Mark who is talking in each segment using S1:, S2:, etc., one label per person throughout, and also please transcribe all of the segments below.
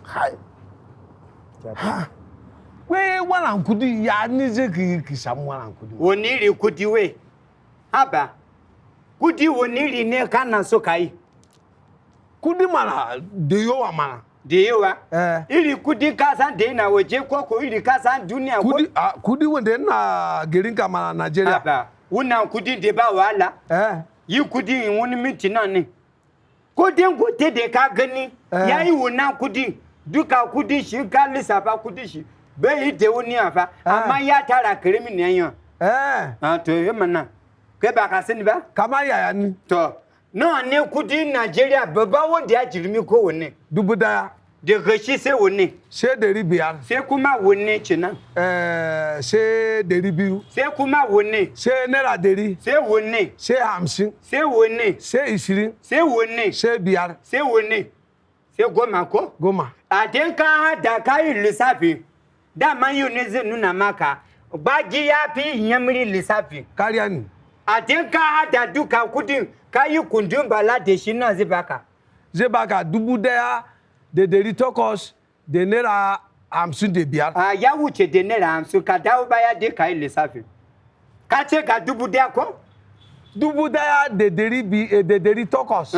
S1: Hai. Ha. Wai wannan kudi ya ni zai ki samu wannan kudi?
S2: Wani iri kudi wai? Haba, kudi wani iri ne kana so ka yi?
S1: Kudi mana da yawa mana.
S2: Da yawa?
S1: Eh.
S2: Iri kudi kasan da yana waje ko ko iri kasan duniya ko?
S1: Kudi, ah, kudi wanda yana garin ka mana, Najeriya.
S2: Haba, wannan kudi da ba wahala.
S1: Eh.
S2: Yi kudi in wani minti nan ne. Kudin gote da ka gani,
S1: Eh.
S2: ya yi wannan kudi, duka kudi shi ka lissafa kudi shi, bai yi da wani afa, amma ya tara karimi ne yan.
S1: Eh.
S2: Ah, to yi mana, kai ba ka sani ba?
S1: Kamar yaya ni?
S2: To, nawa ne kudin Najeriya babba wanda ya girmi kowanne?
S1: 1000.
S2: Daga shi sai wanne?
S1: Sai 500.
S2: Sai kuma wanne kenan?
S1: Eh, sai 200.
S2: Sai kuma wanne?
S1: Sai naira 100.
S2: Sai wanne?
S1: Sai 50.
S2: Sai wanne?
S1: Sai 20.
S2: Sai wanne?
S1: Sai 5.
S2: Sai wanne? Sai 10 ko?
S1: 10.
S2: A den ka hada ka yi lissafi, dama yau ne zai nuna maka, gbagi ya fi inyamiri lissafi.
S1: Kariya ne.
S2: A den ka hada duka kudin, ka yi kundin bala da shi nan zai baka.
S1: Zai baka 1855.
S2: A ya wuce da naira 50, ka dawo baya dai ka yi lissafi. Ka ce ga 1000 ko?
S1: Dubu daya da dari bi, da dari takwas.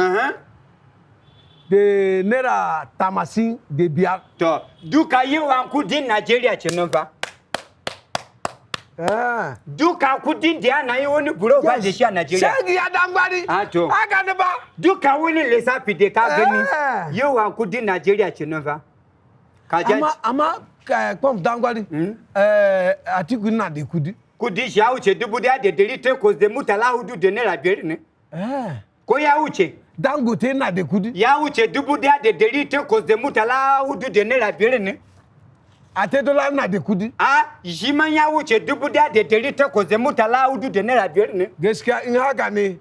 S1: Da naira 85.
S2: To, duka yawan kudin Najeriya kenan fa.
S1: Eh.
S2: Duka kudin da ana yi wani buro ba da shi a Najeriya.
S1: Shegi ya dangwari.
S2: A to.
S1: Haka ne ba.
S2: Duka wani lissafi da ka gani
S1: Eh.
S2: yawan kudin Najeriya kenan fa. Ka ji
S1: Amma eh, dangwari. Eh, Atiku na da kudi.
S2: Kudi shi ya wuce 1800 da murtala 4 da naira 5 ne.
S1: Eh.
S2: Ko ya wuce?
S1: Dangote na da kudi.
S2: Ya wuce 1800 da murtala 4 da naira 5 ne.
S1: Otedola na da kudi.
S2: A shi ma ya wuce 1800 da murtala 4 da naira 5 ne.
S1: Gaskiya in haka ne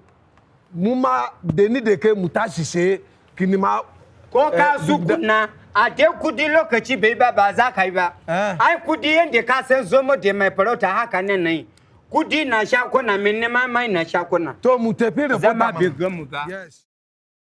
S1: mu ma da ni da kai mu tashi sai kinima.
S2: Ko ka
S1: Eh,
S2: sukuna a dai kudi lokaci bai ba ba za ka yi ba.
S1: Eh.
S2: Ai kudi yadda ka san zomo da mai farauta haka nan nan. Kudi na sha kwana, mai nema mai na sha kwana.
S1: To mu tafi da
S2: Zama bai gamu ba.
S1: Yes.